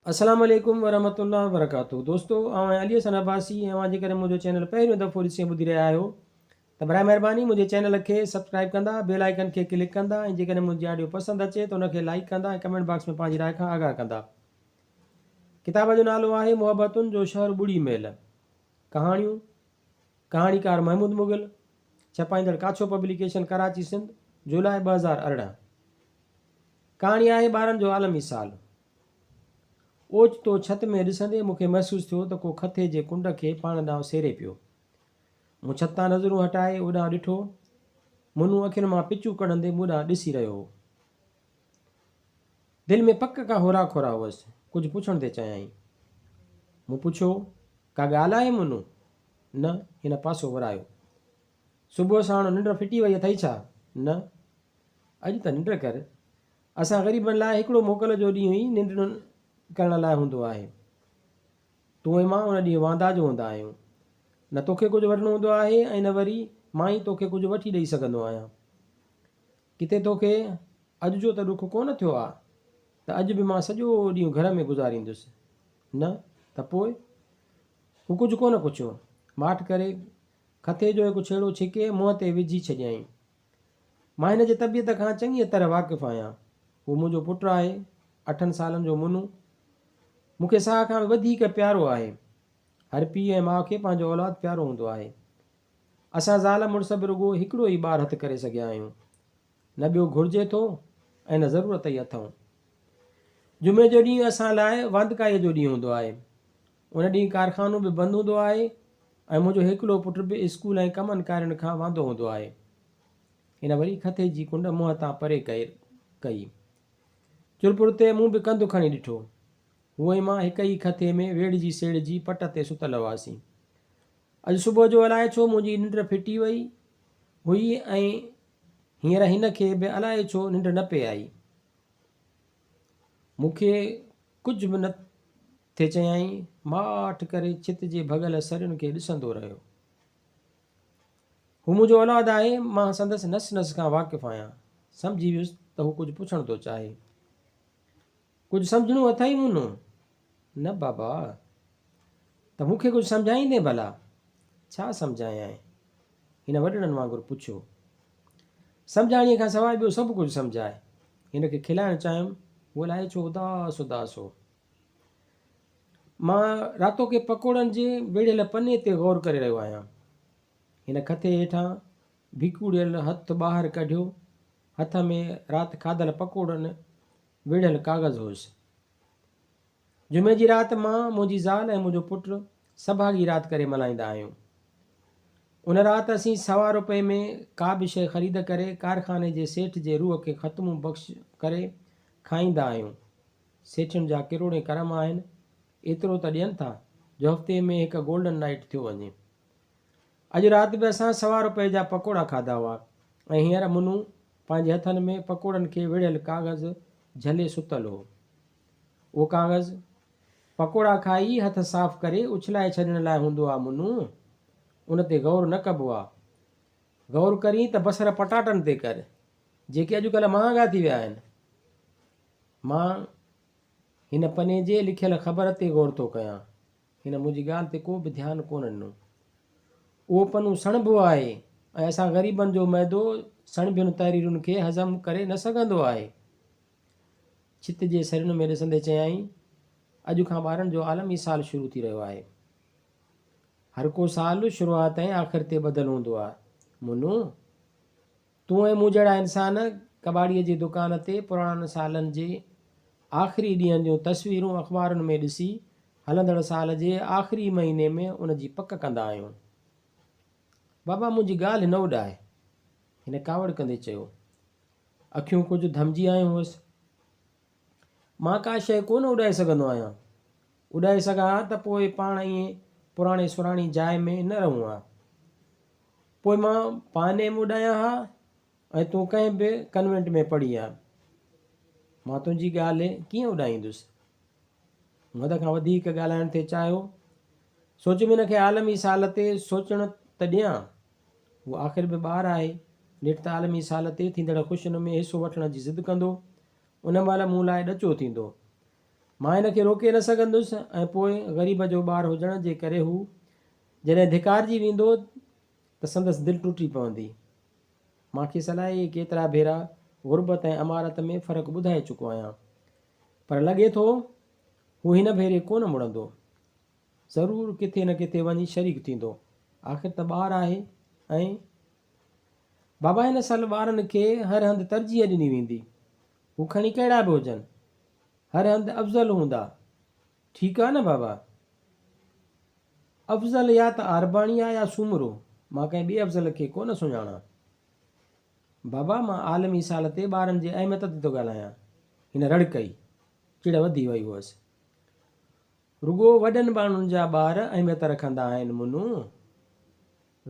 السلام عليڪم ورحمة الله وبرڪاته دوستو آئون آهيان علي حسن عباسي ۽ اوهان جيڪڏهن منهنجو چينل پهريون دفعو ڏسي ۽ ٻڌي رهيا آهيو ته برائي مهرباني منهنجي چينل کي سبسڪرائب ڪندا بيل آئيڪن کي ڪلڪ ڪندا ۽ جيڪڏهن منهنجي آڊيو پسند اچي ته ان کي لائيڪ ڪندا ۽ ڪمينٽ باڪس ۾ پنهنجي راء کان آگاهه ڪندا ڪتاب جو نالو آهي محبتن جو شهر ٻڙي ميل ڪهاڻيون ڪهاڻيڪار محمود مغل ڇپائيندڙ ڪاڇو پبليڪيشن ڪراچي سنڌ جولاء 2018 ڪهاڻي آهي ٻارن جو عالمي سال اوچتو ڇت ۾ ڏسندي مون کي محسوس ٿيو ته ڪو کٿي جي ڪنڊ کي پاڻ ڏانهن سيري پيو. مون ڇت تان نظرون هٽائي اوڏانهن ڏٺو. منو اکين مان پچون ڪڍندي مون ڏانهن ڏسي رهيو هو. دل ۾ پڪ ڪا هورا کورا هئس. ڪجهه پڇڻ تي چيائين. مون پڇيو، ڪا ڳالهه آهي منو؟ نه، هن پاسو ورايو. صبح ساڻ ننڊ ڦٽي وئي اٿئي ڇا؟ نه. اڄ ته ننڊ ڪر. اسان غريبن لاء هڪڙو موڪل جو ڏينهن ئي ننڊ ڪرڻ لاء هوندو آهي. تون ۽ مان ان ڏينهن واندا جو هوندا آهيون. نه توکي ڪجهه وٺڻو هوندو آهي ۽ نه وري مان ئي توکي ڪجهه وٺي ڏئي سگهندو آهيان. ڪٿي توکي اڄ جو ته ڏک ڪونه ٿيو آ ته اڄ به مان سڄو ڏينهن گهر ۾ گذاريندس. نه ته پوء؟ هو ڪجهه ڪونه پڇيو. ماٺ ڪري کٿي جو هڪ ڇيڙو ڇڪي منهن تي وجهي ڇڏيائين. مان هن جي طبيعت کان چڱيء طرح واقف آهيان. هو منهنجو پٽ آهي، اٺن سالن جو منو. مون کي ساهه کان به وڌيڪ پيارو آهي. هر پيء ۽ ماء کي پنهنجو اولاد پيارو هوندو آهي. اسان زال مڙس به رڳو هڪڙو ئي ٻار هٿ ڪري سگهيا آهيون. نه ٻيو گهرجي ٿو ۽ نه ضرورت ئي اٿئون. جمعي جو ڏينهن اسان لاء واندڪائيء جو ڏينهن هوندو آهي. ان ڏينهن ڪارخانو به بند هوندو آهي ۽ منهنجو هيڪلو پٽ به اسڪول ۽ ڪمن ڪارين کان واندو هوندو آهي. هن وري کٿي جي ڪنڊ منهن تان پري ڪئي. چرپر تي مون به ڪنڌ کڻي ڏٺو. هو ۽ مان هڪ ئي کٿي ۾ ويڙهجي سيڙهجي پٽ تي ستل هئاسين. اڄ صبح جو الائي ڇو منهنجي ننڊ ڦٽي وئي هئي ۽ هينئر هن کي به الائي ڇو ننڊ نه پئي آئي. مون کي ڪجهه به نه ٿي چيائين. ماٺ ڪري ڇت جي ڀڳل سرين کي ڏسندو رهيو. هو منهنجو اولاد آهي، مان سندس نس نس کان واقف آهيان. سمجهي ويس ته هو ڪجهه پڇڻ ٿو چاهي. ڪجهه سمجهڻو اٿئي مونو؟ نه بابا. ته مون کي ڪجهه سمجهائيندين ڀلا؟ ڇا سمجهايانء؟ هن وڏڙن وانگر پڇيو. سمجهاڻيء کان سواء ٻيو سڀ ڪجهه سمجهاء. هن کي کلائڻ چاهيم، هو الائي ڇو اداس اداس هو. مان راتوڪي پڪوڙن جي ويڙهيل پني تي غور ڪري رهيو آهيان. هن کٿي هيٺان ڀيڪوڙيل هٿ ٻاهر ڪڍيو. هٿ ۾ رات کاڌل پڪوڙن ويڙهيل ڪاغذ هيس. جمعي جي رات مان، منهنجي زال ۽ منهنجو پٽ سڀاڳي رات ڪري ملهائيندا آهيون. ان رات اسين سوا روپئي ۾ ڪا به شيء خريد ڪري ڪارخاني جي سيٺ جي روح کي ختمون بخش ڪري کائيندا آهيون. سيٺين جا ڪروڙين ڪرم آهن، ايترو ته ڏين ٿا جو هفتي ۾ هڪ گولڊن نائيٽ ٿيو وڃي. اڄ رات به اسان سوا روپئي جا پڪوڙا کاڌا هئا ۽ هينئر منو پنهنجي هٿن ۾ پڪوڙن کي ويڙهيل ڪاغذ جهلي ستل هو. اهو ڪاغذ پڪوڙا کائي هٿ صاف ڪري اڇلائي ڇڏڻ لاء هوندو آ منو، ان تي غور نه ڪبو آ. غور ڪرين ته بصر پٽاٽن تي ڪر، جيڪي اڄڪلهه مهانگا ٿي ويا آهن. مان هن پني جي لکيل خبر تي غور ٿو ڪيان. هن منهنجي ڳالهه تي ڪو به ڌيان ڪونه ڏنو. اهو پنو سڻڀو آهي ۽ اسان غريبن جو معدو سڻڀين تحريرن کي هضم ڪري نه سگهندو آهي. ڇت جي سرين ۾ ڏسندي چيائين، اڄ کان ٻارن جو عالمي سال شروع ٿي رهيو آهي. هر ڪو سال شروعات ۽ آخر تي ٻڌل هوندو آ. منو! تون ۽ مون جهڙا انسان ڪٻاڙيء جي دڪان تي پراڻن سالن جي آخري ڏينهن جون تصويرون اخبارن ۾ ڏسي هلندڙ سال جي آخري مهيني ۾ ان جي پڪ ڪندا آهيون. بابا منهنجي ڳالهه نه اڏاء. هن ڪاوڙ ڪندي چيو. اکيون ڪجهه ڌمجي آيون هئس. مان ڪا شيء ڪو نه اڏائي سگهندو آهيان. اڏائي سگهان ها ته پوء پاڻ ائين پراڻي سراڻي جاء ۾ نه رهون ها. پوء مان پانيم اڏايان ها ۽ تون ڪنهن به ڪنوينٽ ۾ پڙهين ها. مان تنهنجي ڳالهه ڪيئن اڏائيندس؟ مون حد کان وڌيڪ ڳالهائڻ ٿي چاهيو. سوچيم هن کي عالمي سال تي سوچڻ ته ڏيان. هو آخر به ٻار آهي. نيٺ ته عالمي سال تي ٿيندڙ خوشين ۾ حصو وٺڻ جي ضد ڪندو. ان مهل مون لاء ڏچو ٿيندو. مان هن کي روڪي نه سگهندس ۽ پوء غريب جو ٻار هجڻ جي ڪري هو جڏهن ڌڪارجي ويندو ته سندس دل ٽٽي پوندي. مان کيس الائي ڪيترا ڀيرا غربت ۽ امارت ۾ فرق ٻڌائي چڪو آهيان. پر لڳي ٿو هو هن ڀيري ڪونه مڙندو. ضرور ڪٿي نه ڪٿي وڃي شريڪ ٿيندو. آخر ته ٻار آهي ۽. بابا هن سال ٻارن کي هر هنڌ ترجيح ڏني ويندي. هو کڻي ڪهڙا به هجن. هر هنڌ افضل هوندا. ٺيڪ آ نه بابا؟ افضل يا ته عارباڻي آ يا سومرو. مان ڪنهن ٻئي افضل کي ڪونه سڃاڻان. بابا مان عالمي سال تي ٻارن جي اهميت تي ٿو ڳالهايان. هن رڙ ڪئي. چڙ وڌي وئي هئس. رڳو وڏن ماڻهن جا ٻار اهميت رکندا آهن منو.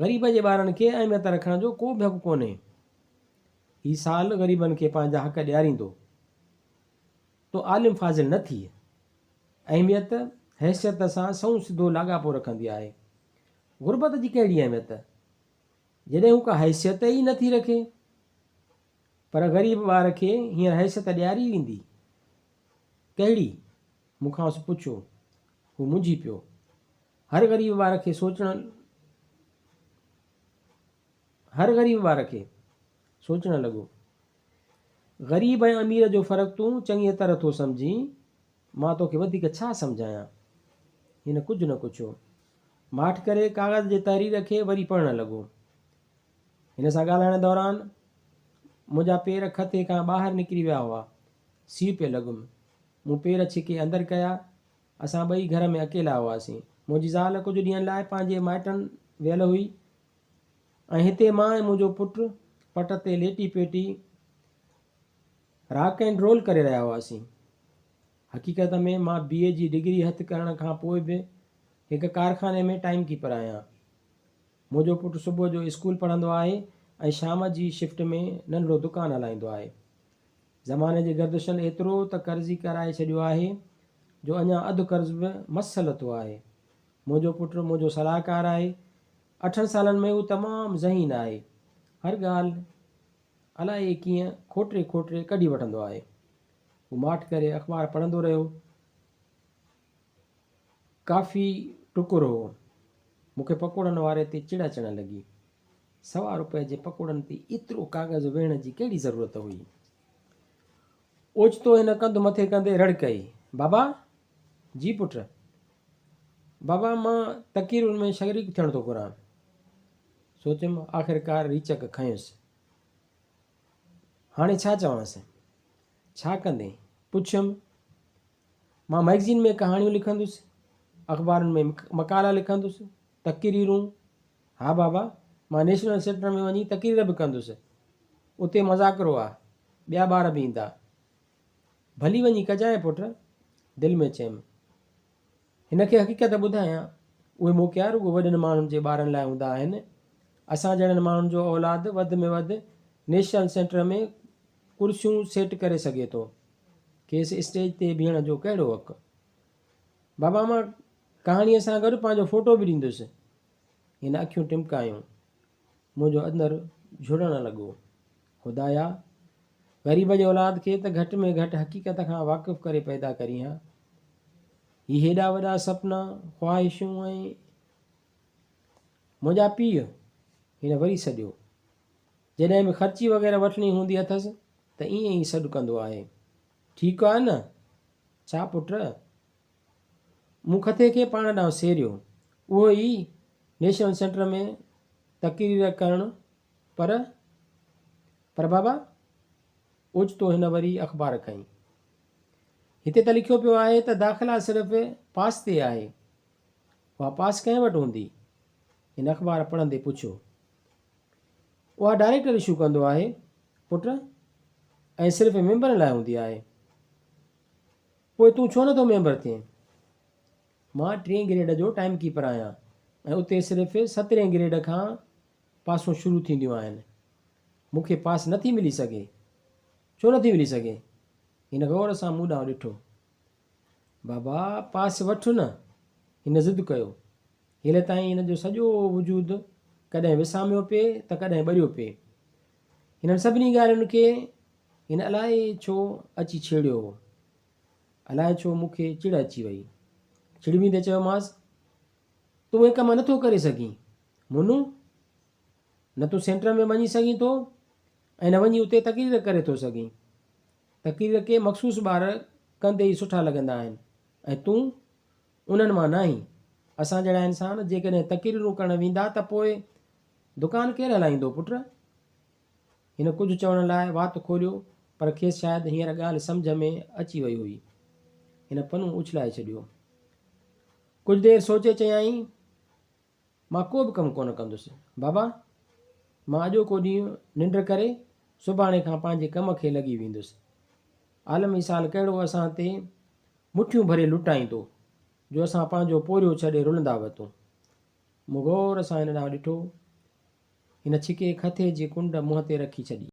غريب جي ٻارن کي اهميت رکڻ جو ڪو به حق ڪونهي. هي سال غريبن کي پنهنجا حق ڏياريندو. تون عالم فاضل نه ٿيء. اهميت، حيثيت سان سنئون سڌو لاڳاپو رکندي آهي. غربت جي ڪهڙي اهميت؟ جڏهن هو ڪا حيثيت ئي نه ٿي رکي. پر غريب ٻار کي هينئر حيثيت ڏياري ويندي. ڪهڙي؟ مون کانئس پڇيو. هو منجهي پيو. هر غريب ٻار کي سوچڻ هر غريب ٻار کي سوچڻ لڳو. غريب ۽ امير جو فرق تون چڱيء طرح ٿو سمجهين، مان توکي وڌيڪ ڇا سمجهايان؟ هن ڪجهه نه ڪڇيو. ماٺ ڪري ڪاغذ جي تحرير کي وري پڙهڻ لڳو. هن سان ڳالهائڻ دوران منهنجا پير کٿي کان ٻاهر نڪري ويا هئا. سيء پئي لڳم. مون پير ڇڪي اندر ڪيا. اسان ٻئي گهر ۾ اڪيلا هئاسين. منهنجي زال ڪجهه ڏينهن لاء پنهنجي مائٽن ويل هئي ۽ هتي مان ۽ منهنجو پٽ پٽ تي ليٽي پيٽي راڪ اينڊ رول ڪري رهيا هئاسين. حقيقت ۾ مان بي اي جي ڊگري هٿ ڪرڻ کان پوء به هڪ ڪارخاني ۾ ٽائيم ڪيپر آهيان. منهنجو پٽ صبح جو اسڪول پڙهندو آهي ۽ شام جي شفٽ ۾ ننڍڙو دڪان هلائيندو آهي. زماني جي گردشن ايترو ته قرضي ڪرائي ڇڏيو آهي جو اڃا اڌ قرض به مس لٿو آهي. منهنجو پٽ منهنجو صلاحڪار آهي. اٺن سالن ۾ هو تمام ذهين آهي. هر ڳالهه الائي ڪيئن کوٽري کوٽري ڪڍي وٺندو آهي. هو ماٺ ڪري اخبار پڙهندو رهيو. ڪافي ٽڪر هو. مون کي پڪوڙن واري تي چڙ اچڻ لڳي. سوا روپئي جي پڪوڙن تي ايترو ڪاغذ ويڙهڻ جي ڪهڙي ضرورت هئي؟ اوچتو هن ڪنڌ مٿي ڪندي رڙ ڪئي، بابا! جي پٽ! بابا مان تقريرن ۾ شريڪ ٿيڻ ٿو گهران. سوچيم آخرڪار ريچڪ کنيس. هاڻي ڇا چوانس؟ ڇا ڪندين؟ پڇيم. مان مئگزين ۾ ڪهاڻيون لکندس، اخبارن ۾ مقالا لکندس، تقريرون، ها بابا، مان نيشنل سينٽر ۾ وڃي تقرير به ڪندس. اتي مذاڪرو آ، ٻيا ٻار به ايندا. ڀلي وڃي ڪجانء پٽ، دل ۾ چيم. هن کي حقيقت ٻڌايان، اهي موقعا رڳو وڏن ماڻهن جي ٻارن لاء هوندا آهن. اسان جهڙن ماڻهن جو اولاد وڌ ۾ وڌ نيشنل سينٽر ۾ ڪرسيون سيٽ ڪري سگهي ٿو. کيس اسٽيج تي بيهڻ جو ڪهڙو حق؟ بابا مان ڪهاڻيء سان گڏ پنهنجو فوٽو به ڏيندس. هن اکيون ٽمڪايون. منهنجو اندر جهڙڻ لڳو. خدايا! غريب جي اولاد کي ته گهٽ ۾ گهٽ حقيقت کان واقف ڪري پيدا ڪرين ها. هي هيڏا وڏا سپنا، خواهشون ۽. منهنجا پيء! هن وري سڏيو. جڏهن به خرچي وغيره وٺڻي هوندي اٿس ته ائين ئي سڏ ڪندو آهي. ٺيڪ آهي نه؟ ڇا پٽ؟ مون کٿي کي پاڻ ڏانهن سيريو. اهو ئي نيشنل سينٽر ۾ تقرير ڪرڻ پر پر بابا! اوچتو هن وري اخبار کنئي. هتي ته لکيو پيو آهي ته داخلا صرف پاس تي آهي. اها پاس ڪنهن وٽ هوندي؟ هن اخبار پڙهندي پڇيو. اها ڊائريڪٽر اشو ڪندو آهي پٽ ۽ صرف ميمبرن لاء هوندي آهي. پوء تون ڇو نٿو ميمبر ٿئين؟ مان ٽئين گريڊ جو ٽائيم ڪيپر آهيان ۽ اتي صرف سترهين گريڊ کان پاسون شروع ٿينديون آهن. مون کي پاس نٿي ملي سگهي. ڇو نٿي ملي سگهي؟ هن غور سان مون ڏانهن ڏٺو. بابا پاس وٺ نه. هن ضد ڪيو. هيل تائين هن جو سڄو وجود ڪڏهن وساميو پئي ته ڪڏهن ٻريو پئي. هنن سڀني ڳالهين کي هن الائي ڇو اچي ڇيڙيو هو. الائي ڇو مون کي چڙ اچي وئي. چڙٻيندي چيومانس، تون اهي ڪم نٿو ڪري سگهين، مونو! نه تون سينٽر ۾ وڃي سگهين ٿو ۽ نه وڃي اتي تقرير ڪري ٿو سگهين. تقرير ڪي مخصوص ٻار ڪندي ئي سٺا لڳندا آهن ۽ تون انهن مان ناهين. اسان جهڙا انسان جيڪڏهن تقريرون ڪرڻ ويندا ته پوء دڪان ڪير هلائيندو پٽ؟ هن ڪجهه چوڻ لاء وات کوليو پر کيس شايد هينئر ڳالهه سمجهه ۾ اچي وئي هئي. هن پنو اڇلائي ڇڏيو. ڪجهه دير سوچي چيائين، مان ڪو به ڪم ڪونه ڪندس. بابا، مان اڄوڪو ڏينهن ننڊ ڪري سڀاڻي کان پنهنجي ڪم کي لڳي ويندس. عالمي سال ڪهڙو اسان تي مٺيون ڀري لٽائيندو جو اسان پنهنجو پورهيو ڇڏي رلندا وتون. مون غور سان هن ڏانهن ڏٺو. هن ڇڪي کٿي جي ڪنڊ منهن تي رکي ڇڏي.